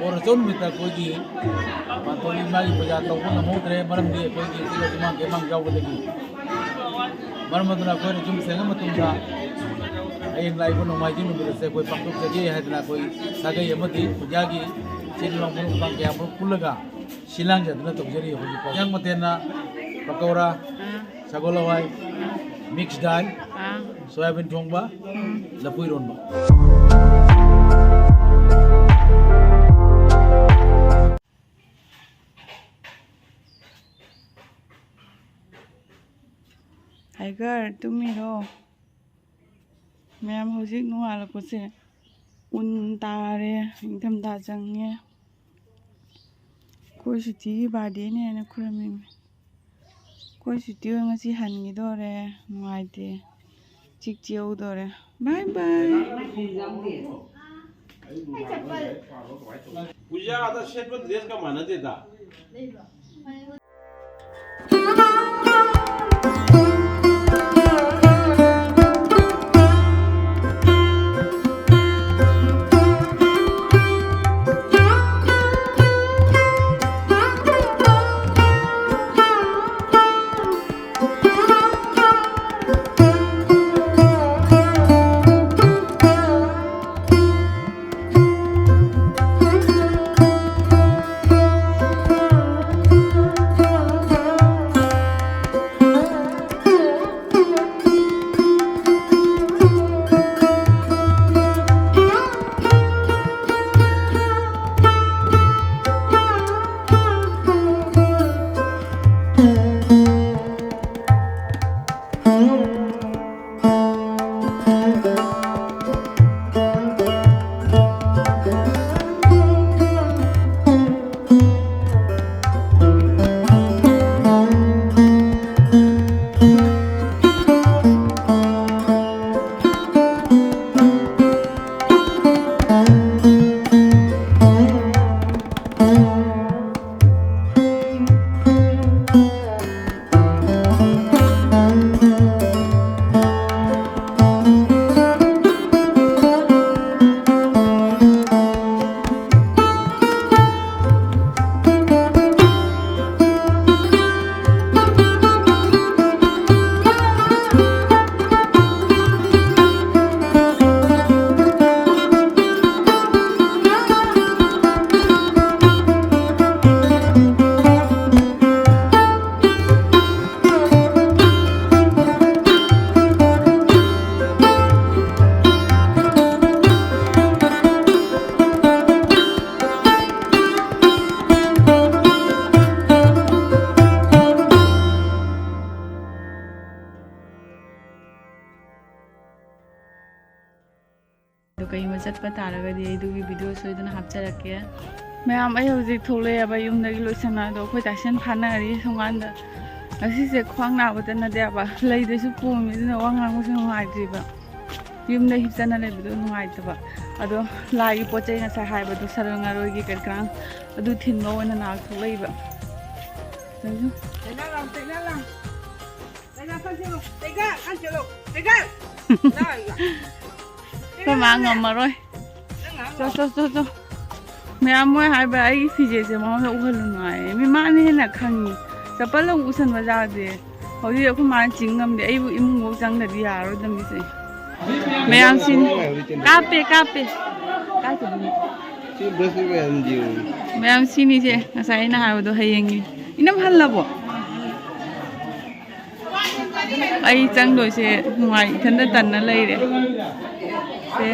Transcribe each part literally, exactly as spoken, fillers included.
ꯄꯣꯔꯆꯧ ꯅꯨꯃꯤꯠꯇ ꯑꯩꯈꯣꯏꯒꯤ ꯄꯥꯟꯊꯣꯏꯕꯤ ꯏꯃꯥꯒꯤ ꯄꯨꯖꯥ ꯇꯧꯕ ꯉꯝꯍꯧꯗ꯭ꯔꯦ, ꯃꯔꯝꯗꯤ ꯑꯩꯈꯣꯏꯒꯤ ꯁꯤꯗ ꯁꯨꯃꯥꯡ ꯇꯦꯃꯥꯡ ꯌꯥꯎꯕꯗꯒꯤ꯫ ꯃꯔꯝ ꯑꯗꯨꯅ ꯑꯩꯈꯣꯏꯅ ꯌꯨꯝ ꯁꯦꯡꯉ ꯃꯇꯨꯡꯗ ꯍꯌꯦꯡ ꯂꯥꯛꯏꯕ ꯅꯣꯡꯃꯥꯏꯖꯤꯡ ꯅꯨꯃꯤꯠ ꯑꯁꯦ ꯑꯩꯈꯣꯏ ꯄꯥꯡꯊꯣꯛꯆꯒꯦ ꯍꯥꯏꯗꯅ ꯑꯩꯈꯣꯏ ꯁꯥꯒꯩ ꯑꯃꯗꯤ ꯄꯨꯖꯥꯒꯤ ꯏꯆꯤꯜ ꯏꯅꯥꯎ ꯃꯔꯨꯞ ꯃꯄꯥꯡ ꯀꯌꯥ ꯃꯔꯨꯝ ꯄꯨꯜꯂꯒ ꯁꯤꯜ ꯂꯥꯡꯖꯗꯨꯅ ꯇꯧꯖꯔꯤ꯫ ꯍꯧꯖꯤꯛꯐꯥꯎ ꯏꯟꯖꯥꯡ ꯃꯊꯦꯜꯅ ꯄꯀꯧꯔꯥ, ꯑꯥ꯫ ꯁꯒꯣꯜ ꯍꯋꯥꯏ, ꯑꯥ꯫ ꯃꯤꯛꯁ ꯗꯥꯜ, ꯑꯥ꯫ ꯁꯣꯌꯥꯕꯤꯟ ꯊꯣꯡꯕ, ꯎꯝ꯫ ꯂꯐꯨ ꯏꯔꯣꯟꯕ꯫ ꯇꯥꯏꯒꯔ, ꯇꯨꯝꯃꯤꯔꯣ? ꯃꯌꯥꯝ, ꯍꯧꯖꯤꯛ ꯅꯣꯡꯉꯥꯜꯂꯛꯄꯁꯦ ꯎꯟ ꯇꯥꯔꯦ, ꯏꯪꯊꯝꯊꯥ ꯆꯪꯉꯦ꯫ ꯑꯩꯈꯣꯏ ꯁꯨꯇꯤꯒꯤ ꯕꯥꯔꯗꯦꯅꯦ ꯍꯥꯏꯅ ꯈꯨꯔꯝꯃꯤꯅꯦ꯫ ꯑꯩꯈꯣꯏ ꯁꯨꯇꯤ ꯍꯣꯏ ꯉꯁꯤ ꯍꯟꯈꯤꯗꯣꯔꯦ, ꯅꯨꯡꯉꯥꯏꯇꯦ, ꯆꯤꯛ ꯆꯤꯛꯍꯧꯗꯣꯔꯦ꯫ ꯕꯥꯏ ꯕꯥꯏ꯫ ꯄꯨꯖꯥꯗ ꯁꯦꯠꯄ ꯗ꯭ꯔꯦꯁꯀ ꯃꯥꯟꯅꯗꯦꯗ꯫ ꯀꯩꯒꯨꯝꯕ ꯆꯠꯄ ꯇꯥꯔꯒꯗꯤ ꯑꯩ ꯑꯗꯨꯒꯤ ꯚꯤꯗꯤꯑꯣ ꯁꯣꯏꯗꯅ ꯍꯥꯞꯆꯔꯛꯀꯦ꯫ ꯃꯌꯥꯝ, ꯑꯩ ꯍꯧꯖꯤꯛ ꯊꯣꯛꯂꯛꯑꯦꯕ ꯌꯨꯝꯗꯒꯤ ꯂꯣꯏꯁꯟꯅ, ꯑꯗꯣ ꯑꯩꯈꯣꯏ ꯇꯥꯏꯁꯟ ꯐꯥꯅꯔꯤ ꯊꯣꯡꯒꯥꯟꯗ꯫ ꯉꯁꯤꯁꯦ ꯈ꯭ꯋꯥꯡ ꯅꯥꯕꯇ ꯅꯠꯇꯦꯕ, ꯂꯩꯗꯁꯨ ꯄꯣꯝꯃꯤ, ꯑꯗꯨꯅ ꯋꯥ ꯉꯥꯡꯕꯁꯨ ꯅꯨꯡꯉꯥꯏꯇ꯭ꯔꯤꯕ꯫ ꯌꯨꯝꯗ ꯍꯤꯞꯆꯅ ꯂꯩꯕꯗꯣ ꯅꯨꯡꯉꯥꯏꯇꯕ꯫ ꯑꯗꯣ ꯂꯥꯏꯒꯤ ꯄꯣꯠ ꯆꯩ ꯉꯁꯥꯏ ꯍꯥꯏꯕꯗꯣ, ꯁꯔꯜ ꯉꯔꯣꯏꯒꯤ ꯀꯔꯤ ꯀꯔꯥ, ꯑꯗꯨ ꯊꯤꯟꯕ ꯑꯣꯏꯅ ꯅꯍꯥꯛ ꯊꯣꯛꯂꯛꯏꯕ꯫ ꯀꯩꯅꯣ? ꯀꯩꯅꯣ ꯂꯥꯎ, ꯀꯩꯅꯣ ꯂꯥꯎ꯫ ꯀꯩꯅꯣ ꯈꯟ ꯆꯠꯂꯣ, ꯀꯩꯒ ꯈꯟ ꯆꯠꯂꯣ, ꯀꯩꯒ꯫ ꯂꯥꯎ, ꯂꯥꯎ꯫ ꯑꯩꯈꯣꯏ ꯃꯥ ꯉꯝꯃꯔꯣꯏ꯫ ꯆꯣ, ꯆꯣ, ꯆꯣ, ꯆꯣ꯫ ꯃꯌꯥꯝ ꯃꯣꯏ ꯍꯥꯏꯕ ꯑꯩꯒꯤ ꯐꯤꯖꯦꯠꯁꯦ ꯃꯉꯣꯟꯗ ꯎꯍꯜꯂꯨꯅꯨ ꯍꯥꯏꯌꯦ꯫ ꯃꯤ ꯃꯥꯅ ꯍꯦꯟꯅ ꯈꯪꯉꯤ꯫ ꯆꯄꯜ ꯑꯃꯨꯛ ꯎꯁꯟꯕ ꯌꯥꯗꯦ꯫ ꯍꯧꯖꯤꯛ ꯑꯩꯈꯣꯏ ꯃꯥꯅ ꯆꯤꯡ ꯉꯝꯗꯦ꯫ ꯑꯩꯕꯨ ꯏꯃꯨꯡꯐꯧ ꯆꯪꯗꯗꯤ ꯌꯥꯔꯔꯣꯏꯗꯕꯅꯤꯁꯦ꯫ ꯃꯌꯥꯝ ꯁꯤꯅꯤ꯫ ꯀꯥꯞꯄꯦ, ꯀꯥꯞꯄꯦ꯫ ꯀꯥꯞꯄꯦ꯫ ꯁꯤ ꯕ꯭ꯔꯁ ꯃꯌꯥꯝꯗꯤ ꯌꯦꯡꯉꯨ꯫ ꯃꯌꯥꯝ ꯁꯤꯅꯤꯁꯦ꯫ ꯉꯁꯥꯏ ꯑꯩꯅ ꯍꯥꯏꯕꯗꯣ ꯍꯌꯦꯡꯒꯤ꯫ ꯏꯅꯝ ꯍꯜꯂꯕꯣ? ꯑꯩ ꯆꯪꯗꯣꯏꯁꯦ ꯅꯨꯡꯉꯥꯏ, ꯏꯊꯟꯗ ꯇꯟꯅ ꯂꯩꯔꯦ꯫ ꯁꯦ,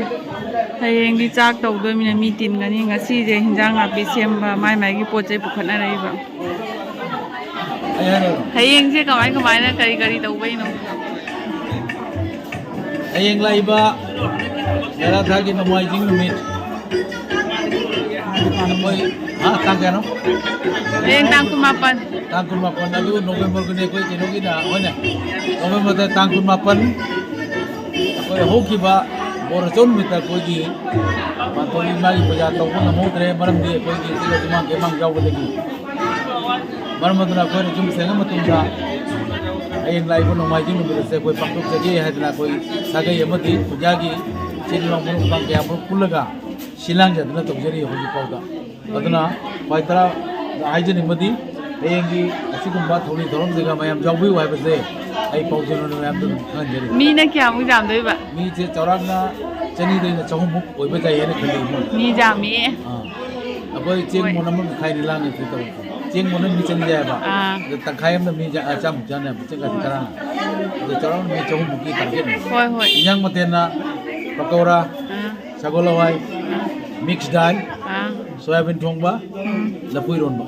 ꯍꯌꯦꯡꯗꯤ ꯆꯥꯛ ꯇꯧꯗꯣꯏꯃꯤꯅ ꯃꯤ ꯇꯤꯟꯒꯅꯤ꯫ ꯉꯁꯤꯁꯦ ꯍꯤꯟꯖꯥꯡ ꯅꯥꯄꯤ ꯁꯦꯝꯕ, ꯃꯥꯏ ꯃꯥꯏꯒꯤ ꯄꯣꯠ ꯆꯩ ꯄꯨꯈꯠꯅꯔꯛꯏꯕ꯫ ꯑꯩ ꯍꯥꯏꯔꯣ? ꯍꯌꯦꯡꯁꯦ ꯀꯃꯥꯏ ꯀꯃꯥꯏꯅ ꯀꯔꯤ ꯀꯔꯤ ꯇꯧꯕꯩꯅꯣ? ꯍꯌꯦꯡ ꯂꯥꯛꯏꯕ ꯇꯔꯥ ꯊꯥꯒꯤ ꯅꯣꯡꯃꯥꯏꯖꯤꯡ ꯅꯨꯃꯤꯠ, ꯑꯩꯈꯣꯏ, ꯍꯥ, ꯇꯥꯡ ꯀꯌꯥꯅꯣ? ꯍꯌꯦꯡ ꯇꯥꯡ ꯀꯨꯟꯃꯥꯄꯟ꯫ ꯇꯥꯡ ꯀꯨꯟꯃꯥꯄꯟ ꯑꯗꯨ ꯅꯣꯕꯦꯝꯕꯔꯒꯤꯅꯦ, ꯑꯩꯈꯣꯏ ꯀꯩꯅꯣꯒꯤꯅ, ꯍꯣꯏꯅꯦ, ꯅꯣꯕꯦꯝꯕꯔꯗ ꯇꯥꯡ ꯀꯨꯟꯃꯥꯄꯟ ꯑꯩꯈꯣꯏ ꯍꯧꯈꯤꯕ ꯕꯣꯔ ꯑꯆꯧꯕ ꯅꯨꯃꯤꯠꯇ ꯑꯩꯈꯣꯏꯒꯤ ꯄꯥꯟꯊꯣꯏꯕꯤ ꯏꯃꯥꯒꯤ ꯄꯨꯖꯥ ꯇꯧꯕ ꯉꯝꯍꯧꯗ꯭ꯔꯦ, ꯃꯔꯝꯗꯤ ꯑꯩꯈꯣꯏꯒꯤ ꯁꯤꯗ ꯁꯨꯃꯥꯡ ꯇꯦꯃꯥꯡ ꯌꯥꯎꯕꯗꯒꯤ꯫ ꯃꯔꯝ ꯑꯗꯨꯅ ꯑꯩꯈꯣꯏꯅ ꯌꯨꯝ ꯁꯦꯡꯉ ꯃꯇꯨꯡꯗ ꯍꯌꯦꯡ ꯂꯥꯛꯏꯕ ꯅꯣꯡꯃꯥꯏꯖꯤꯡ ꯅꯨꯃꯤꯠ ꯑꯁꯦ ꯑꯩꯈꯣꯏ ꯄꯥꯡꯊꯣꯛꯆꯒꯦ ꯍꯥꯏꯗꯅ ꯑꯩꯈꯣꯏ ꯁꯥꯒꯩ ꯑꯃꯗꯤ ꯈꯨꯟꯖꯥꯒꯤ ꯏꯆꯤꯜ ꯏꯅꯥꯎ ꯃꯔꯨꯞ ꯃꯄꯥꯡ ꯀꯌꯥ ꯃꯔꯨꯝ ꯄꯨꯜꯂꯒ ꯁꯤꯜ ꯂꯥꯡꯖꯗꯨꯅ ꯇꯧꯖꯔꯤ ꯍꯧꯖꯤꯛ ꯐꯥꯎꯗ꯫ ꯑꯗꯨꯅ ꯈ꯭ꯋꯥꯏ ꯇꯔꯥ ꯍꯥꯏꯖꯅꯤꯡꯕꯗꯤ ꯍꯌꯦꯡꯒꯤ ꯑꯁꯤꯒꯨꯝꯕ ꯊꯧꯔꯤ ꯊꯧꯔꯝꯁꯤꯒ ꯃꯌꯥꯝ ꯌꯥꯎꯕꯤꯌꯨ ꯍꯥꯏꯕꯁꯦ ꯑꯩ ꯄꯥꯎꯖꯦꯜ ꯑꯣꯏꯅ ꯃꯌꯥꯝꯗ ꯑꯗꯨꯝ ꯈꯪꯍꯟꯖꯔꯤ꯫ ꯃꯤꯅ ꯀꯌꯥꯃꯨꯛ ꯌꯥꯝꯗꯣꯏꯕ? ꯃꯤꯁꯦ ꯆꯥꯎꯔꯥꯛꯅ ꯆꯅꯤꯗꯩꯅ ꯆꯍꯨꯝꯃꯨꯛ ꯑꯣꯏꯕ ꯌꯥꯏ ꯍꯥꯏꯅ ꯈꯜꯂꯤ ꯏꯃꯨꯡ꯫ ꯃꯤ ꯌꯥꯝꯃꯤꯌꯦ꯫ ꯑꯥ꯫ ꯑꯩꯈꯣꯏ ꯆꯦꯡ ꯍꯣꯏ꯫ ꯃꯣꯟ ꯑꯃ ꯃꯈꯥꯏꯅꯤ ꯂꯥꯡꯉꯦ ꯁꯤ ꯇꯧꯔꯤꯁꯦ꯫ ꯆꯦꯡ ꯃꯣꯟ ꯑꯃ ꯃꯤ ꯆꯅꯤ ꯌꯥꯏꯕ꯫ ꯑꯥ꯫ ꯑꯗ ꯇꯪꯈꯥꯏ ꯑꯃꯅ ꯃꯤ ꯆꯥ-, ꯆꯥꯝꯃꯨꯛ ꯆꯥꯅꯦꯕ꯫ ꯆꯦꯡ ꯀꯥꯁꯤ ꯍꯣꯏ꯫ ꯇꯔꯥꯅ꯫ ꯑꯗ ꯆꯥꯎꯔꯥꯛꯅ ꯃꯤ ꯆꯍꯨꯝꯃꯨꯛꯀꯤ ꯇꯥꯔꯒꯦꯠꯅꯤ꯫ ꯍꯣꯏ, ꯍꯣꯏ꯫ ꯏꯟꯖꯥꯡ ꯃꯊꯦꯜꯅ ꯄꯀꯧꯔꯥ, ꯑꯥ꯫ ꯁꯒꯣꯜ ꯍꯋꯥꯏ, ꯑꯥ꯫ ꯃꯤꯛꯁ ꯗꯥꯜ, ꯑꯥ꯫ ꯁꯣꯌꯥꯕꯤꯟ ꯊꯣꯡꯕ, ꯎꯝ꯫ ꯂꯐꯨ ꯏꯔꯣꯟꯕ꯫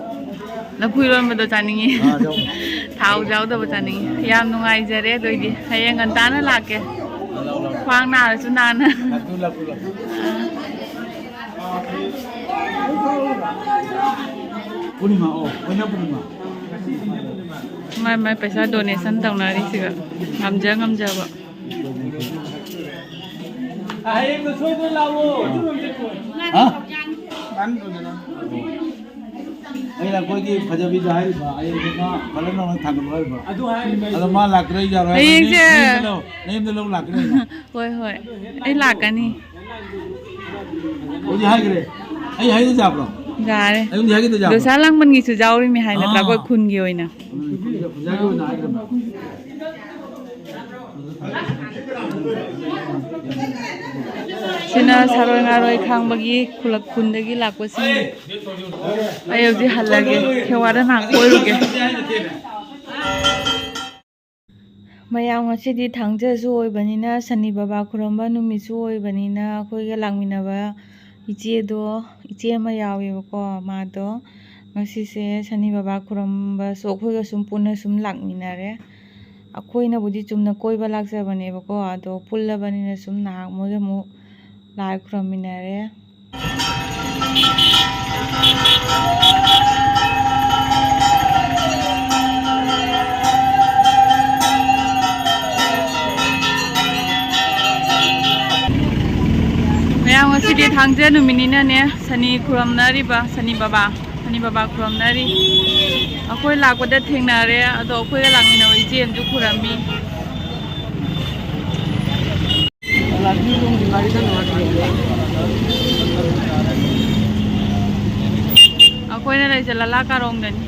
ꯂꯐꯨ ꯏꯔꯣꯟꯕꯗꯣ ꯆꯥꯅꯤꯡꯉꯤ꯫ ꯑꯥ, ꯌꯥꯎ-, ꯊꯥꯎ ꯌꯥꯎꯗꯕ ꯆꯥꯅꯤꯡꯉꯤ꯫ ꯌꯥꯝ ꯅꯨꯡꯉꯥꯏꯖꯔꯦ꯫ ꯑꯗꯨꯑꯣꯏꯗꯤ ꯍꯌꯦꯡ ꯉꯟꯇꯥꯅ ꯂꯥꯛꯀꯦ꯫ ꯑꯥ, ꯂꯥꯛꯑꯣ, ꯂꯥꯛꯑꯣ꯫ ꯈ꯭ꯋꯥꯡ ꯅꯥꯔꯁꯨ ꯅꯥꯟꯅ꯫ ꯂꯥꯛꯄꯤꯌꯨ, ꯂꯥꯛꯄꯤꯌꯨ, ꯂꯥꯛꯄꯤꯌꯨ꯫ ꯄꯨꯔꯅꯤꯃꯥ, ꯑꯣ, ꯀꯩꯅꯣ ꯄꯨꯔꯅꯤꯃꯥ꯫ ꯃꯥꯏ ꯃꯥꯏ ꯄꯩꯁꯥ donation ꯇꯧꯅꯔꯤꯁꯤꯒ ꯉꯝꯖ ꯉꯝꯖꯕ꯫ ꯍꯌꯦꯡꯗꯣ ꯁꯣꯏꯗꯅ ꯂꯥꯛꯑꯣ꯫ ꯍꯥ? ꯑꯩꯅ ꯑꯩꯈꯣꯏꯒꯤ ꯐꯖꯕꯤꯗ ꯍꯥꯏꯔꯤꯕ, ꯍꯌꯦꯡꯁꯦ ꯃꯥ ꯐꯖꯅ ꯊꯥꯡꯒꯠꯂꯨ ꯍꯥꯏꯔꯤꯕ꯫ ꯑꯗꯨ ꯍꯥꯏꯔꯤꯕ ꯑꯗꯣ ꯃꯥ ꯂꯥꯛꯇ꯭ꯔꯦ, ꯌꯥꯔꯣꯏ ꯍꯥꯏꯕ꯫ ꯍꯌꯦꯡꯁꯦ ꯅꯌꯨꯝꯗ ꯂꯧ, ꯅꯌꯨꯝꯗ ꯂꯧ ꯂꯥꯛꯀꯅꯤ ꯑꯩꯅ꯫ ꯍꯣꯏ, ꯍꯣꯏ, ꯑꯩ ꯂꯥꯛꯀꯅꯤ꯫ ꯍꯧꯖꯤꯛ ꯍꯥꯏꯈ꯭ꯔꯦ꯫ ꯑꯩ ꯍꯥꯏꯗꯣ ꯌꯥꯕ꯭ꯔꯣ? ꯌꯥꯔꯦ꯫ ꯑꯩꯉꯣꯟꯗ ꯍꯥꯏꯒꯦꯗꯣ ꯌꯥꯕ꯭ꯔꯣ? ꯗꯣꯁꯥ ꯂꯥꯡꯕꯟꯒꯤꯁꯨ ꯌꯥꯎꯔꯤꯃꯤ ꯍꯥꯏ ꯅꯠꯇ꯭ꯔꯥ? ꯑꯥ꯫ ꯑꯩꯈꯣꯏ ꯈꯨꯟꯒꯤ ꯑꯣꯏꯅ꯫ ꯎꯝ, ꯈꯨꯟꯒꯤ ꯑꯣꯖꯥꯒꯤ ꯑꯣꯏꯅ ꯍꯥꯏꯈ꯭ꯔꯕ? ꯁꯤꯅ ꯁꯥꯔꯣꯏ ꯉꯥꯔꯣꯏ ꯈꯥꯡꯕꯒꯤ ꯈꯨꯂꯛ ꯈꯨꯟꯗꯒꯤ ꯂꯥꯛꯄꯁꯤꯡ꯫ ꯑꯩ ꯍꯧꯖꯤꯛ ꯍꯜꯂꯒꯦ, ꯈꯦꯋꯥꯗ ꯉꯥꯏꯍꯥꯛ ꯀꯣꯏꯔꯨꯒꯦ꯫ ꯃꯌꯥꯝ, ꯉꯁꯤꯗꯤ ꯊꯥꯡꯖꯁꯨ ꯑꯣꯏꯕꯅꯤꯅ, ꯁꯅꯤ ꯕꯕꯥ ꯈꯨꯔꯨꯝꯕ ꯅꯨꯃꯤꯠꯁꯨ ꯑꯣꯏꯕꯅꯤꯅ, ꯑꯩꯈꯣꯏꯒ ꯂꯥꯛꯃꯤꯟꯅꯕ ꯏꯆꯦꯗꯣ, ꯏꯆꯦ ꯑꯃ ꯌꯥꯎꯋꯦꯕꯀꯣ, ꯃꯥꯗꯣ ꯉꯁꯤꯁꯦ ꯁꯅꯤ ꯕꯕꯥ ꯈꯨꯔꯨꯝꯕꯁꯨ ꯑꯩꯈꯣꯏꯒ ꯁꯨꯝ ꯄꯨꯟꯅ ꯁꯨꯝ ꯂꯥꯛꯃꯤꯟꯅꯔꯦ꯫ ꯑꯩꯈꯣꯏꯅꯕꯨꯗꯤ ꯆꯨꯝꯅ ꯀꯣꯏꯕ ꯂꯥꯛꯆꯕꯅꯦꯕꯀꯣ, ꯑꯗꯣ ꯄꯨꯜꯂꯕꯅꯤꯅ ꯁꯨꯝ ꯅꯍꯥꯛ ꯃꯣꯏꯒ ꯑꯃꯨꯛ ꯂꯥꯏ ꯈꯨꯔꯨꯝꯃꯤꯟꯅꯔꯦ꯫ ꯃꯌꯥꯝ, ꯉꯁꯤꯗꯤ ꯊꯥꯡꯖ ꯅꯨꯃꯤꯠꯅꯤꯅꯅꯦ, ꯁꯅꯤ ꯈꯨꯔꯨꯝꯅꯔꯤꯕ, ꯁꯅꯤ ꯕꯕꯥ, ꯁꯅꯤ ꯕꯕꯥ ꯈꯨꯔꯨꯝꯅꯔꯤ꯫ ꯑꯩꯈꯣꯏ ꯂꯥꯛꯄꯗ ꯊꯦꯡꯅꯔꯦ, ꯑꯗꯣ ꯑꯩꯈꯣꯏꯒ ꯂꯥꯛꯃꯤꯟꯅꯕ ꯏꯆꯦ ꯑꯃꯁꯨ ꯈꯨꯔꯝꯃꯤ꯫ ꯑꯩꯈꯣꯏꯅ ꯂꯩꯁꯦ ꯂꯂꯥ ꯀꯥꯔꯣꯡꯗꯅꯤ꯫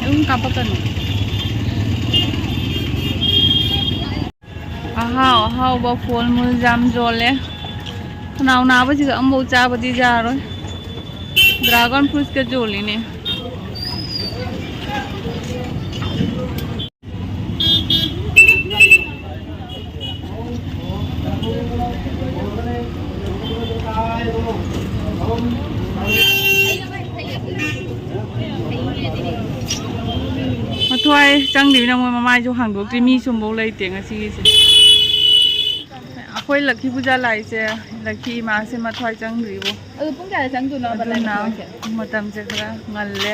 ꯑꯗꯨꯝ ꯀꯥꯞꯄꯛꯀꯅꯨ꯫ ꯑꯍꯥꯎ ꯑꯍꯥꯎꯕ ꯐꯣꯜ ꯃꯨꯜ ꯌꯥꯝ ꯌꯣꯜꯂꯦ꯫ ꯈꯅꯥꯎ ꯅꯥꯕꯁꯤꯒ ꯑꯃꯐꯥꯎ ꯆꯥꯕꯗꯤ ꯌꯥꯔꯣꯏ꯫ Dragon fruitꯀ ꯌꯣꯜꯂꯤꯅꯦ꯫ ꯆꯪꯗ꯭ꯔꯤꯕꯅꯤꯅ ꯃꯣꯏ ꯃꯃꯥꯏꯁꯨ ꯍꯥꯡꯗꯣꯛꯇ꯭ꯔꯤ, ꯃꯤ ꯁꯨꯝꯕꯧ ꯂꯩꯇꯦ ꯉꯁꯤꯒꯤꯁꯦ꯫ ꯑꯩꯈꯣꯏ ꯂꯛꯈꯤ ꯄꯨꯖꯥ ꯂꯥꯛꯏꯁꯦ, ꯂꯛꯈꯤ ꯏꯃꯥꯁꯦ ꯃꯊ꯭ꯋꯥꯏ ꯆꯪꯗ꯭ꯔꯤꯕꯣ꯫ ꯑꯗꯨ ꯄꯨꯡ ꯀꯌꯥꯗ ꯆꯪꯗꯣꯏꯅꯣꯕ ꯂꯥꯏ ꯑꯗꯨꯅ ꯈꯨꯔꯨꯝꯕꯁꯦ? ꯃꯇꯝꯁꯦ ꯈꯔ ꯉꯜꯂꯦ꯫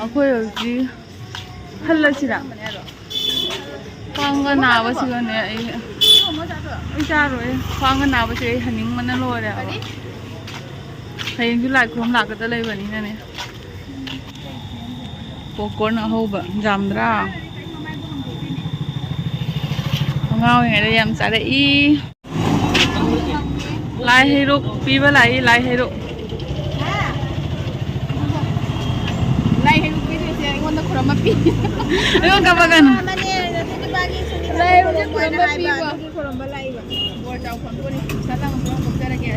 ꯑꯩꯈꯣꯏ ꯍꯧꯖꯤꯛ ꯍꯜꯂꯁꯤꯔꯥ? ꯈ꯭ꯋꯥꯡꯒ ꯅꯥꯕꯁꯤꯒꯅꯦ ꯑꯩ, ꯑꯩ ꯆꯥꯔꯣꯏ꯫ ꯈ꯭ꯋꯥꯡꯒ ꯅꯥꯕꯁꯦ ꯑꯩ ꯍꯟꯅꯤꯡꯕꯅ ꯂꯣꯏꯔꯦ ꯍꯥꯏꯕ꯫ ꯍꯌꯦꯡꯁꯨ ꯂꯥꯏ ꯈꯨꯔꯨꯝ ꯂꯥꯛꯀꯗ ꯂꯩꯕꯅꯤꯅꯅꯦ꯫ ꯄꯣꯞꯀꯣꯔꯟ ꯑꯍꯧꯕ ꯌꯥꯝꯗ꯭ꯔꯥ? ꯑꯉꯥꯡ ꯑꯣꯏꯔꯤꯉꯩꯗ ꯌꯥꯝ ꯆꯥꯔꯛꯏ꯫ ꯂꯥꯏ ꯍꯩꯔꯨꯛ ꯄꯤꯕ ꯂꯥꯛꯏ, ꯂꯥꯏ ꯍꯩꯔꯨꯛ꯫ ꯂꯥꯏ ꯍꯩꯔꯨꯛ ꯄꯤꯗꯣꯏꯁꯦ ꯑꯩꯉꯣꯟꯗ ꯈꯨꯔꯝꯕ ꯄꯤ꯫ ꯑꯩꯉꯣꯟꯗ ꯀꯞꯄꯛꯀꯅꯨ꯫ ꯂꯥꯏ ꯍꯩꯔꯨꯛꯁꯦ ꯈꯨꯔꯝꯕ ꯄꯤꯕ꯫ ꯈꯨꯔꯝꯕ ꯂꯥꯛꯏꯕ꯫ ꯕꯣꯔ ꯆꯥꯎ ꯐꯪꯗꯣꯔꯤ꯫ ꯄꯩꯁꯥ ꯇꯥꯡꯕ ꯄꯣꯛꯆꯔꯒꯦ꯫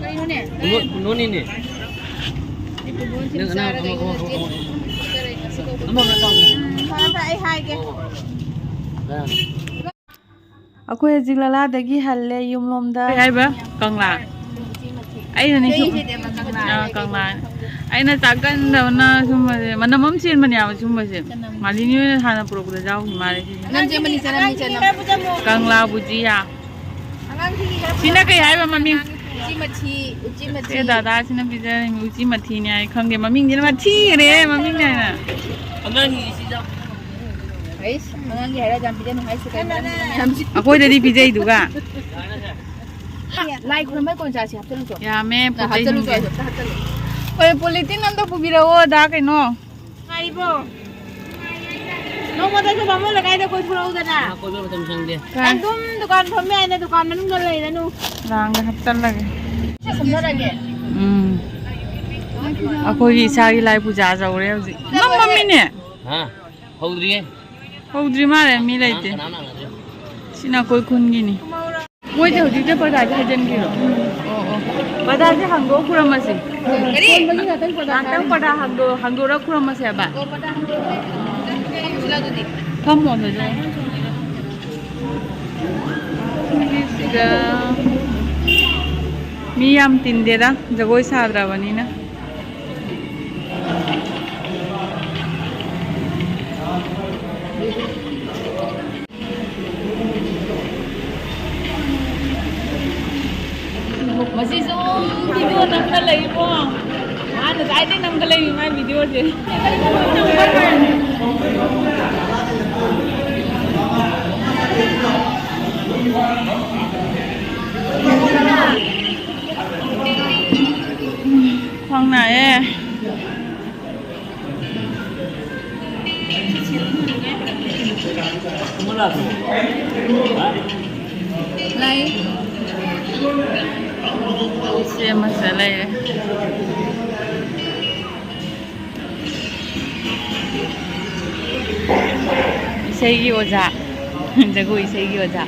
ꯀꯩꯅꯣꯅꯦ? ꯅꯣ-, ꯅꯣꯅꯤꯅꯦ꯫ ꯅꯪ ꯑꯉꯥꯡ ꯑꯃ, ꯑꯃ, ꯑꯃ, ꯑꯃ꯫ ꯑꯃ, ꯑꯃ ꯇꯧ꯫ ꯎꯝ, ꯐꯔꯦ, ꯐꯔꯦ, ꯑꯩ ꯍꯥꯏꯒꯦ꯫ ꯀꯅꯥꯅꯣ? ꯑꯩꯈꯣꯏ ꯍꯧꯖꯤꯛ ꯂꯂꯥꯗꯒꯤ ꯍꯜꯂꯦ ꯌꯨꯝꯂꯣꯝꯗ꯫ ꯀꯩ ꯍꯥꯏꯕ? ꯀꯪꯂꯥ꯫ ꯑꯩꯅꯅꯦ ꯁꯨꯝ-, ꯆꯦꯁꯤꯗꯤ ꯑꯃ ꯀꯪꯂꯥ ꯑꯥ, ꯍꯥꯏꯔꯒ ꯀꯪꯂꯥ꯫ ꯑꯩꯅ ꯆꯥꯒꯟꯗꯕꯅ ꯁꯨꯝꯕꯁꯦ ꯃꯅꯝ ꯑꯃ ꯆꯦꯟꯕꯅꯦꯕ ꯁꯨꯝꯕꯁꯦ꯫ ꯃꯥꯂꯤꯅꯤ ꯍꯣꯏꯅ ꯍꯥꯟꯅ ꯄꯨꯔꯛꯄꯗ ꯌꯥꯎꯈꯤ ꯃꯥꯜꯂꯦ ꯁꯤꯁꯦ꯫ ꯅꯝꯁꯦ, ꯃꯅꯤ ꯆꯅꯝꯅꯤ, ꯆꯅꯝ꯫ ꯀꯪꯂꯥ ꯕꯨꯖꯤꯌꯥ꯫ ꯑꯉꯥꯡꯁꯤꯡꯒꯤ ꯈꯔ ꯁꯤꯅ ꯀꯩ ꯍꯥꯏꯕ ꯃꯃꯤꯡ? ꯎꯆꯤ ꯃꯊꯤ, ꯎꯆꯤ ꯃꯊꯤ꯫ ꯁꯦ ꯗꯥꯗꯥꯁꯤꯅ ꯄꯤꯖꯔꯤꯃꯤ ꯎꯆꯤ ꯃꯊꯤꯅꯦ ꯍꯥꯏ ꯈꯪꯗꯦ꯫ ꯃꯃꯤꯡꯁꯤꯅ ꯃꯊꯤꯒꯅꯦ ꯃꯃꯤꯡꯅꯦ ꯍꯥꯏꯅ꯫ ꯑꯉꯥꯡꯒꯤ ꯁꯤꯗ꯫ ꯑꯩꯁ, ꯑꯉꯥꯡꯒꯤ ꯍꯥꯏꯔ ꯌꯥꯝ ꯄꯤꯖꯅꯨ ꯍꯥꯏꯁꯤ ꯀꯩꯅꯣ ꯃꯌꯥꯝꯁꯤ꯫ ꯑꯩꯈꯣꯏꯗꯗꯤ ꯄꯤꯖꯩꯗꯨꯒ꯫ ꯂꯥꯏ ꯈꯨꯔꯨꯝꯕꯩ ꯀꯣꯟ ꯆꯥꯁꯤ ꯍꯥꯞꯆꯜꯂꯨꯆꯣ꯫ ꯌꯥꯝꯃꯦ, ꯄꯣꯠ ꯆꯩ ꯍꯥꯞꯆꯜꯂꯨꯆꯣ, ꯁꯤꯡꯕꯤ꯫ ꯑꯝꯇ ꯍꯥꯞꯆꯜꯂꯨ꯫ ꯍꯣꯏ, ꯄꯣꯂꯤꯊꯤꯟ ꯑꯝꯇ ꯄꯨꯕꯤꯔꯛꯑꯣ, ꯑꯗꯥ ꯀꯩꯅꯣ꯫ ꯅꯨꯡꯉꯥꯏꯔꯤꯕꯣ? ꯅꯣꯡꯃꯗꯁꯨ ꯕꯥꯃꯣꯟ ꯂꯩꯀꯥꯏꯗ ꯀꯣꯏꯊꯣꯔꯛꯎꯗꯅ꯫ ꯉꯥ ꯀꯣꯏꯕ ꯃꯇꯝ ꯁꯪꯗꯦ꯫ ꯑꯗꯨꯝ ꯗꯨꯀꯥꯟ ꯐꯝꯃꯦ ꯍꯥꯏꯅ ꯗꯨꯀꯥꯟ ꯃꯅꯨꯡꯗ ꯂꯩꯔꯅꯨ꯫ ꯂꯥꯡꯗ ꯍꯥꯞꯆꯜꯂꯒꯦ꯫ ꯁꯤ ꯁꯨꯝꯊꯔꯒꯦ꯫ ꯎꯝ꯫ ꯑꯩꯈꯣꯏꯒꯤ ꯏꯁꯥꯒꯤ ꯂꯥꯏ ꯄꯨꯖꯥ ꯇꯧꯔꯦ ꯍꯧꯖꯤꯛ꯫ ꯃꯝꯃꯝꯃꯤꯅꯦ꯫ ꯍꯥ? ꯍꯧꯗ꯭ꯔꯤꯌꯦ꯫ ꯍꯧꯗ꯭ꯔꯤ ꯃꯥꯜꯂꯦ, ꯃꯤ ꯂꯩꯇꯦ꯫ ꯀꯅꯥꯝ ꯂꯥꯛꯅꯗ꯭ꯔꯤ꯫ ꯁꯤꯅ ꯑꯩꯈꯣꯏ ꯈꯨꯟꯒꯤꯅꯤ꯫ ꯃꯣꯏꯁꯦ ꯍꯧꯖꯤꯛꯇ ꯄꯔꯗꯥꯁꯦ ꯍꯩꯖꯤꯟꯈꯤꯔꯣ? ꯑꯣ, ꯑꯣ꯫ ꯄꯔꯗꯥꯁꯦ ꯍꯥꯡꯗꯣꯛꯑ ꯈꯨꯔꯝꯃꯁꯤ꯫ ꯀꯔꯤ? ꯉꯥꯛꯇꯪ ꯄꯔꯗꯥ ꯍꯥꯡꯗꯣꯛ-, ꯍꯥꯡꯗꯣꯛꯑ ꯈꯨꯔꯝꯃꯁꯦ ꯍꯥꯏꯕ꯫ ꯑꯣ, ꯄꯔꯗꯥ ꯍꯥꯡꯗꯣꯛꯑ ꯈꯨꯔꯝꯃꯁꯦ꯫ ꯐꯝꯃꯣ ꯑꯗꯨꯗ꯫ ꯁꯤꯗ ꯃꯤ ꯌꯥꯝ ꯇꯤꯟꯗꯦꯗ, ꯖꯒꯣꯏ ꯁꯥꯗ꯭ꯔꯕꯅꯤꯅ꯫ ꯃꯁꯤꯁꯨ ꯚꯤꯗꯤꯑꯣ ꯅꯝꯒ ꯂꯩꯕꯣ꯫ ꯃꯥ ꯉꯁꯥꯏꯗꯩ ꯅꯝꯒ ꯂꯩꯔꯤ ꯃꯥꯏ ꯚꯤꯗꯤꯑꯣꯁꯦ꯫ ꯈ꯭ꯋꯥꯡ ꯅꯥꯏꯌꯦ꯫ ꯂꯩ꯫ ꯁꯦꯝꯃꯁꯦ ꯂꯩꯔꯦ꯫ ꯏꯁꯩꯒꯤ ꯑꯣꯖꯥ꯫ ꯖꯒꯣꯏ ꯏꯁꯩꯒꯤ ꯑꯣꯖꯥ꯫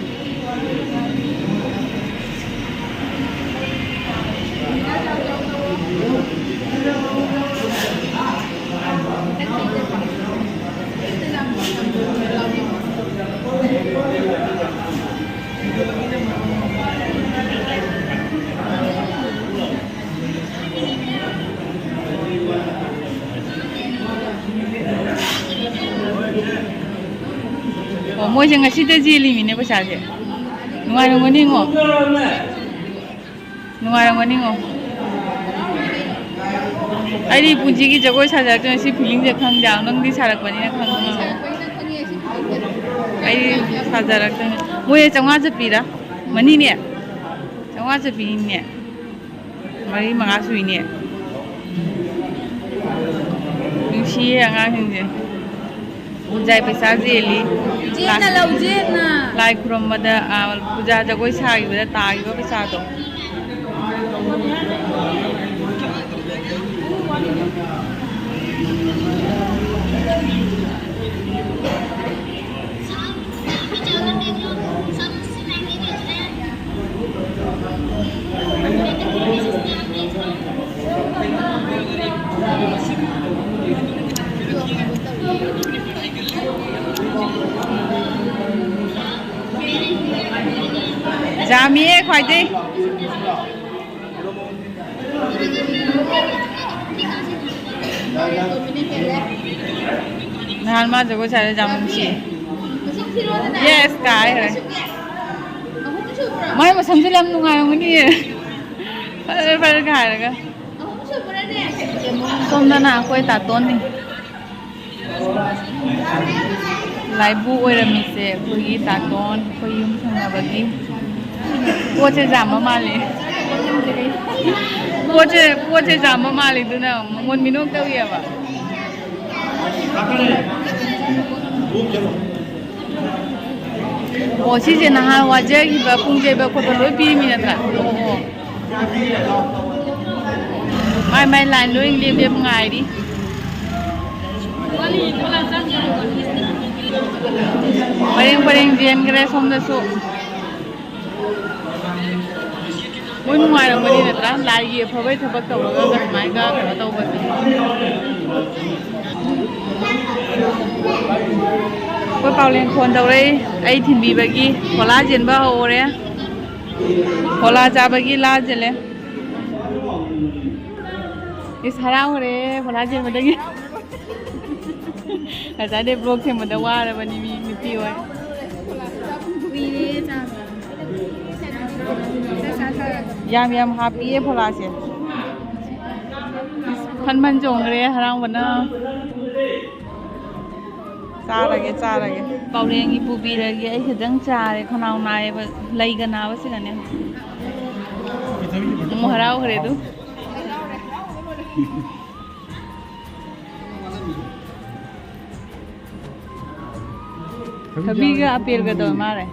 ꯑꯣ, ꯃꯣꯏꯁꯦ ꯉꯁꯤꯗ ꯆꯦꯜꯂꯤꯃꯤꯅꯦ ꯄꯩꯁꯥꯁꯦ꯫ ꯅꯨꯡꯉꯥꯏꯔꯝꯒꯅꯤꯉꯣ꯫ ꯅꯨꯡꯉꯥꯏꯔꯝꯒꯅꯤꯉꯣ꯫ ꯑꯩꯗꯤ ꯄꯨꯟꯁꯤꯒꯤ ꯖꯒꯣꯏ ꯁꯥꯖꯔꯛꯇꯣꯏꯅ ꯁꯤ ꯐꯤꯂꯤꯡꯁꯦ ꯈꯪꯗꯦ꯫ ꯅꯪꯗꯤ ꯁꯥꯔꯛꯄꯅꯤꯅ ꯈꯪꯉꯣ꯫ ꯑꯩ ꯁꯥꯖꯔꯛꯇꯣꯏꯅꯦ꯫ ꯃꯣꯏ ꯆꯥꯝꯃꯉꯥ ꯆꯠꯄꯤꯔ? ꯃꯅꯤꯅꯦ? ꯆꯥꯝꯃꯉꯥ ꯆꯠꯄꯤꯅꯤꯅꯦ꯫ ꯃꯔꯤ ꯃꯉꯥ ꯁꯨꯏꯅꯦ꯫ ꯅꯨꯡꯁꯤꯌꯦ ꯑꯉꯥꯡꯁꯤꯡꯁꯦ꯫ ꯄꯨꯖꯥꯒꯤ ꯄꯩꯁꯥ ꯆꯦꯜꯂꯤ꯫ ꯆꯦꯟꯅ ꯂꯥꯏ-, ꯂꯧ, ꯆꯦꯟꯅ꯫ ꯂꯥꯏ ꯈꯨꯔꯨꯝꯕꯗ, ꯑ, ꯄꯨꯖꯥ ꯖꯒꯣꯏ ꯁꯥꯈꯤꯕꯗ ꯇꯥꯈꯤꯕ ꯄꯩꯁꯥꯗꯣ꯫ ꯌꯥꯝꯃꯤꯍꯦ ꯈ꯭ꯋꯥꯏꯗꯩ꯫ ꯅꯍꯥꯟ ꯃꯥ ꯖꯒꯣꯏ ꯁꯥꯔ ꯌꯥꯝ ꯅꯨꯡꯁꯤ꯫ Yes ꯀꯥꯏ ꯍꯥꯏꯔꯦ꯫ ꯃꯥꯏ ꯃꯁꯝꯁꯨ ꯌꯥꯝ ꯅꯨꯡꯉꯥꯏꯔꯝꯒꯅꯤꯌꯦ꯫ ꯐꯔꯦ ꯐꯔꯦ ꯍꯥꯏꯔꯒ꯫ ꯁꯣꯝꯗꯅ ꯑꯩꯈꯣꯏ ꯇꯥꯇꯣꯟꯅꯤ꯫ ꯂꯥꯏꯕꯨ ꯑꯣꯏꯔꯝꯃꯤꯁꯦ ꯑꯩꯈꯣꯏꯒꯤ ꯇꯥꯇꯣꯟ, ꯑꯩꯈꯣꯏ ꯌꯨꯝ ꯊꯪꯅꯕꯒꯤ꯫ ꯄꯣꯠꯁꯦ ꯌꯥꯝꯕ ꯃꯥꯜꯂꯤ꯫ ꯄꯣꯠꯁꯦ ꯄꯣꯠꯁꯦ ꯌꯥꯝꯕ ꯃꯥꯜꯂꯤ, ꯑꯗꯨꯅ ꯃꯉꯣꯟ ꯃꯤꯅꯣꯛ ꯇꯧꯔꯤꯑꯕ꯫ ꯑꯣ, ꯁꯤꯁꯦ ꯅꯍꯥꯟ ꯋꯥꯖꯈꯤꯕ ꯄꯨꯡ ꯌꯩꯕ ꯈꯣꯠꯄ ꯂꯣꯏ ꯄꯤꯔꯤꯃꯤ ꯅꯠꯇ꯭ꯔꯥ? ꯑꯣ, ꯑꯣ꯫ ꯃꯥꯏ ꯃꯥꯏ ꯂꯥꯏꯟ ꯂꯣꯏ ꯂꯦꯞ ꯂꯦꯞ ꯉꯥꯏꯔꯤ꯫ ꯄꯔꯦꯡ ꯄꯔꯦꯡ ꯆꯦꯟꯈ꯭ꯔꯦ ꯁꯣꯝꯗꯁꯨ꯫ ꯃꯣꯏ ꯅꯨꯡꯉꯥꯏꯔꯝꯒꯅꯤ ꯅꯠꯇ꯭ꯔꯥ? ꯂꯥꯏꯒꯤ ꯑꯐꯕꯩ ꯊꯕꯛ ꯇꯧꯔꯒ ꯁꯨꯃꯥꯏꯅ ꯀꯩꯅꯣ ꯇꯧꯕꯁꯦ꯫ ꯑꯩꯈꯣꯏ ꯄꯥꯎꯂꯦꯟ ꯐꯣꯟ ꯇꯧꯔꯛꯏ, ꯑꯩ ꯊꯤꯟꯕꯤꯕꯒꯤ꯫ ꯍꯣꯂꯥ ꯆꯦꯟꯕ ꯍꯧꯔꯦ꯫ ꯍꯣꯂꯥ ꯆꯥꯕꯒꯤ ꯂꯥ ꯆꯦꯜꯂꯦ꯫ ꯏꯁ, ꯍꯔꯥꯎꯔꯦ ꯍꯣꯂꯥ ꯆꯦꯟꯕꯗꯒꯤ꯫ ꯉꯁꯥꯏꯗꯩ ꯕ꯭ꯂꯣꯛ ꯁꯦꯝꯕꯗ ꯋꯥꯔꯕꯅꯤ ꯃꯤ ꯅꯨꯄꯤ ꯍꯣꯏ꯫ ꯀꯨꯏꯔꯦ ꯆꯥꯕ꯫ ꯌꯥꯝ ꯌꯥꯝ ꯍꯥꯞꯄꯤꯌꯦ ꯐꯣꯂꯥꯁꯦ꯫ ꯐꯟ ꯐꯟ ꯆꯣꯡꯈ꯭ꯔꯦ ꯍꯔꯥꯎꯕꯅ꯫ ꯆꯥꯔꯒꯦ, ꯆꯥꯔꯒꯦ꯫ ꯄꯥꯎꯔꯦꯟꯒꯤ ꯄꯨꯕꯤꯔꯒꯦ꯫ ꯑꯩ ꯈꯤꯇꯪ ꯆꯥꯔꯦ, ꯈꯅꯥꯎ ꯅꯥꯏꯌꯦꯕ, ꯂꯩꯒ ꯅꯥꯕꯁꯤꯒꯅꯦ꯫ ꯑꯃꯨꯛ ꯍꯔꯥꯎꯈ꯭ꯔꯦ ꯑꯗꯨ꯫ ꯊꯕꯤꯒ ꯑꯄꯦꯜꯒ ꯇꯧꯔ ꯃꯥꯜꯂꯦ꯫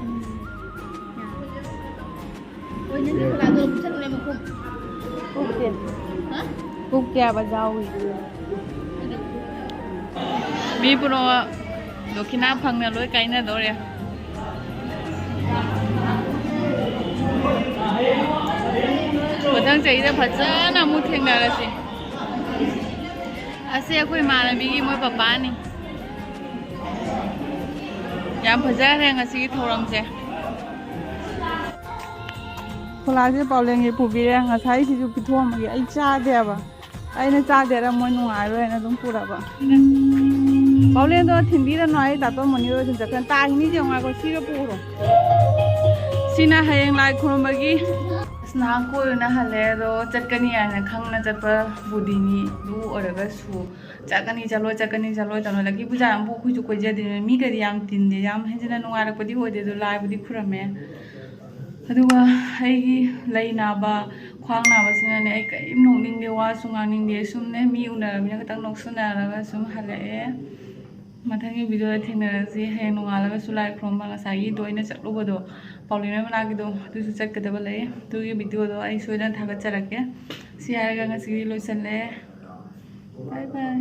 ꯀꯨꯞꯇꯦ꯫ ꯀꯨꯞꯇꯦ ꯍꯥꯏꯕ ꯌꯥꯎꯏ꯫ ꯃꯤ ꯄꯨꯝꯅꯃꯛ ꯗꯣꯈꯤꯅꯥ ꯐꯪꯅ ꯂꯣꯏ ꯀꯥꯏꯅꯗꯧꯔꯦ꯫ ꯃꯊꯪ ꯆꯍꯤꯗ ꯐꯖꯅ ꯑꯃꯨꯛ ꯊꯦꯡꯅꯔꯁꯤ꯫ ꯑꯁꯤ ꯑꯩꯈꯣꯏ ꯏꯃꯥꯟꯅꯕꯤꯒꯤ ꯃꯣꯏ ꯄꯄꯥꯅꯤ꯫ ꯌꯥꯝ ꯐꯖꯈ꯭ꯔꯦ ꯉꯁꯤꯒꯤ ꯊꯧꯔꯝꯁꯦ꯫ ꯈꯣꯂꯥꯁꯦ ꯄꯥꯎꯂꯦꯟꯒꯤ ꯄꯨꯕꯤꯔꯦ꯫ ꯉꯁꯥꯏꯁꯤꯁꯨ ꯄꯤꯊꯣꯛꯑꯝꯃꯒꯦ꯫ ꯑꯩ ꯆꯥꯗꯦꯕ꯫ ꯑꯩꯅ ꯆꯥꯗꯦꯔ ꯃꯣꯏ ꯅꯨꯡꯉꯥꯏꯔꯣꯏꯅ ꯑꯗꯨꯝ ꯄꯨꯔꯕ꯫ ꯄꯥꯎꯂꯦꯟꯗꯣ ꯊꯤꯟꯕꯤꯔꯅꯨ, ꯑꯩ ꯇꯥꯇꯣꯟ ꯃꯣꯅꯤꯗꯣ ꯑꯗꯨꯝ ꯆꯠꯈ꯭ꯔꯅꯤ꯫ ꯇꯥꯈꯤꯅꯤ, ꯌꯦꯡꯉꯣ, ꯉꯥꯏꯈꯣ, ꯁꯤꯒ ꯄꯨꯈ꯭ꯔꯣ꯫ ꯁꯤꯅ ꯍꯌꯦꯡ ꯂꯥꯏ ꯈꯨꯔꯨꯝꯕꯒꯤ꯫ ꯑꯁ, ꯅꯍꯥꯟ ꯀꯣꯏꯔꯨꯅ ꯍꯜꯂꯦ, ꯑꯗꯣ ꯆꯠꯀꯅꯤ ꯍꯥꯏꯅ ꯈꯪꯅ ꯆꯠꯄ ꯕꯨꯙꯤꯅꯤ꯫ ꯑꯗꯨ ꯑꯣꯏꯔꯒꯁꯨ ꯆꯠꯀꯅꯤ, ꯆꯠꯂꯣꯏ, ꯆꯠꯀꯅꯤ, ꯆꯠꯂꯣꯏ, ꯆꯠꯂꯣꯏ꯫ ꯂꯛꯀꯤ ꯄꯨꯖꯥ ꯑꯃꯕꯨ ꯑꯩꯈꯣꯏꯁꯨ ꯀꯣꯏꯖꯗꯦ, ꯃꯤꯒꯗꯤ ꯌꯥꯝ ꯇꯤꯟꯗꯦ, ꯌꯥꯝ ꯍꯦꯟꯖꯤꯟꯅ ꯅꯨꯡꯉꯥꯏꯔꯛꯄꯗꯤ ꯑꯣꯏꯗꯦ, ꯑꯗꯣ ꯂꯥꯏꯕꯨꯗꯤ ꯈꯨꯔꯝꯃꯦ꯫ ꯑꯗꯨꯒ ꯑꯩꯒꯤ ꯂꯩ ꯅꯥꯕ, ꯈ꯭ꯋꯥꯡ ꯅꯥꯕꯁꯤꯅꯅꯦ, ꯑꯩ ꯀꯔꯤꯝ ꯅꯣꯛꯅꯤꯡꯗꯦ, ꯋꯥꯁꯨ ꯉꯥꯡꯅꯤꯡꯗꯦ꯫ ꯁꯨꯝꯅꯦ, ꯃꯤ ꯎꯅꯔꯕꯅꯤꯅ ꯈꯤꯇꯪ ꯅꯣꯛꯁꯟꯅꯔꯒ ꯁꯨꯝ ꯍꯜꯂꯛꯑꯦ꯫ ꯃꯊꯪꯒꯤ ꯚꯤꯗꯤꯑꯣꯗ ꯊꯦꯡꯅꯔꯁꯤ꯫ ꯍꯌꯦꯡ ꯅꯣꯡꯉꯥꯜꯂꯒꯁꯨ ꯂꯥꯏ ꯈꯨꯔꯨꯝꯕ, ꯉꯁꯥꯏꯒꯤ ꯑꯩꯅ ꯆꯠꯂꯨꯕꯗꯣ, ꯄꯥꯎꯂꯤꯅ ꯃꯅꯥꯛꯀꯤꯗꯣ, ꯑꯗꯨꯁꯨ ꯆꯠꯀꯗꯕ ꯂꯩ꯫ ꯑꯗꯨꯒꯤ ꯚꯤꯗꯤꯑꯣꯗꯣ ꯑꯩ ꯁꯣꯏꯗꯅ ꯊꯥꯒꯠꯆꯔꯛꯀꯦ꯫ ꯁꯤ ꯍꯥꯏꯔꯒ ꯉꯁꯤꯒꯤꯗꯤ ꯂꯣꯏꯁꯜꯂꯦ꯫ ꯕꯥꯏ ꯕꯥꯏ꯫